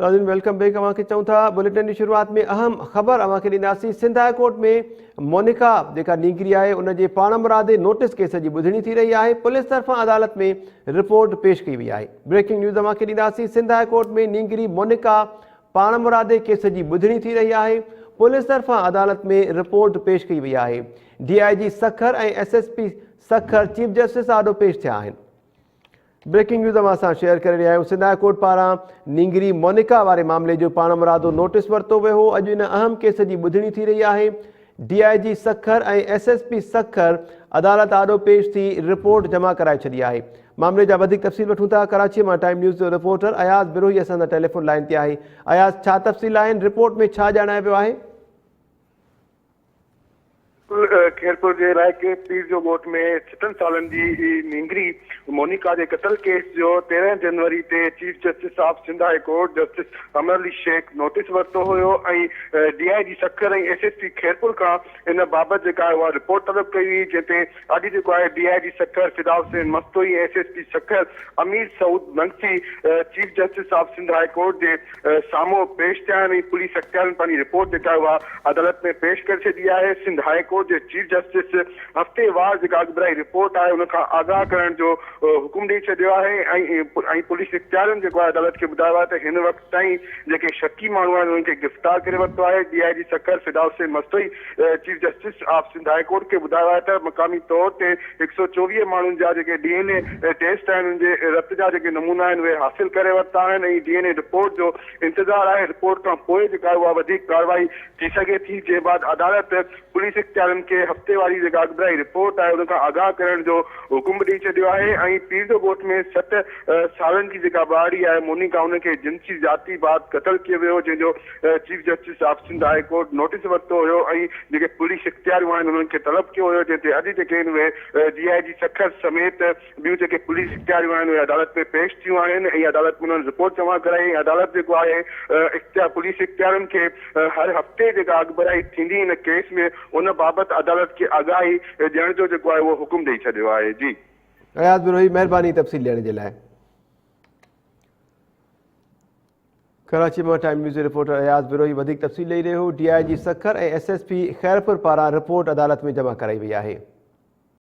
ناظرين welcome back اوهان کي چئون ٿا بليٽن جي شروعات ۾ اهم خبر اوهان کي ڏينداسين سنڌ هاء ڪورٽ ۾ مونيڪا جيڪا نينگري آهي ان جي پاڻمرادي نوٽيس ڪيس جي ٻڌڻي ٿي رهي آهي پوليس طرفان عدالت ۾ رپورٽ پيش ڪئي وئي آهي بريڪنگ نيوز اوهان کي ڏينداسين سنڌ هاء ڪورٽ ۾ نينگري مونيڪا پاڻمرادي ڪيس جي ٻڌڻي ٿي رهي آهي پوليس طرفان عدالت ۾ رپورٽ پيش ڪئي وئي آهي D I G Sukkur ۽ S S P Sukkur chief justice آڏو پيش ٿيا آهن بريڪنگ نيوز اوهان سان شيئر ڪري رهيا آهيون سنڌ هاء ڪورٽ پاران نينگري مونيڪا واري معاملي جو پاڻمرادو نوٽيس ورتو ويو هو اڄ ان اهم ڪيس جي ٻڌڻي ٿي رهي آهي D I G Sukkur ۽ S S P Sukkur عدالت آڏو پيش ٿي رپورٽ جمع ڪرائي ڇڏي آهي معاملي جا وڌيڪ تفصيل وٺون ٿا ڪراچي مان ٽائيم نيوز جو رپورٽر اياز بروهي اسان سان ٽيليفون لائين تي آهي اياز ڇا تفصيل آهن رپورٽ ۾ ڇا ڄاڻايو ويو آهي؟ خيرپور جي علائقي پير جو ڳوٺ ۾ ستن سالن جي نينگري مونيڪا جي قتل ڪيس جو 13 جنوري تي chief justice of Sindh high court justice Amar Ali Shaikh notice ورتو هيو ۽ D I G Sukkur ۽ S S P Khairpur کان ان بابت جيڪا آهي اها رپورٽ طلب ڪئي هئي جنهن تي اڄ جيڪو آهي D I G Sukkur Fida Hussain Mastoi ۽ S S P Sukkur Amir Saud Mangsi chief justice of Sindh high court جي سامهون پيش ٿيا آهن ۽ پوليس اختيارين پنهنجي رپورٽ جيڪا آهي اها عدالت ۾ پيش ڪري ڇڏي آهي. سنڌ هاء ڪورٽ جي چيف جسٽس هفتيوار جيڪا اڳڀرائي رپورٽ آهي ان کان آگاهه ڪرڻ جو حڪم ڏئي ڇڏيو آهي ۽ پوليس اختيارين جيڪو آهي عدالت کي ٻڌايو آهي ته هن وقت تائين جيڪي شڪي ماڻهو آهن انهن کي گرفتار ڪري ورتو آهي. D I G Sukkur Fida Hussain Mastoi chief justice of Sindh high court کي ٻڌايو آهي ته مقامي طور تي 124 ماڻهن جا جيڪي ڊي اين اي ٽيسٽ آهن انهن جي رت جا جيڪي نمونا آهن اهي حاصل ڪري ورتا آهن ۽ ڊي اين اي رپورٽ جو انتظار آهي رپورٽ کان پوء جيڪا آهي اها وڌيڪ ڪارروائي ٿي سگهي ٿي جنهن بعد عدالت پوليس اختيارين کي هفتيواري جيڪا اڳڀرائي رپورٽ آهي ان کان آگاهه ڪرڻ جو حڪم به ڏئي ڇڏيو آهي ۽ پيرزو ڳوٺ ۾ ست سالن جي جيڪا ٻارڙي آهي مونيڪا ان کي جنسي زيادتي بعد قتل ڪيو ويو جنهن جو chief justice of Sindh high court notice ورتو هيو ۽ جيڪي پوليس اختياريون آهن انهن کي طلب ڪيو هيو جنهن تي اڄ جيڪي آهن اهي ڊي I جي سکر سميت ٻيون جيڪي پوليس اختياريون آهن اهي عدالت ۾ پيش ٿيون آهن ۽ عدالت ۾ انهن رپورٽ جمع ڪرائي ۽ عدالت جيڪو آهي اختيار پوليس اختيارين کي هر هفتي جيڪا اڳڀرائي ٿيندي ان ڪيس ۾ ان بابت عدالت کي آگاهي ڏيڻ جو جيڪو آهي اهو حڪم ڏئي ڇڏيو آهي جي. اياز بروهي مهرباني تفصيل ڏيڻ جي لاء. ڪراچي مان ٽائيم نيوز جو رپورٽر اياز بروهي وڌيڪ تفصيل ڏئي رهيو هو، D I G Sukkur ۽ S S P Khairpur پاران رپورٽ عدالت ۾ جمع ڪرائي وئي آهي.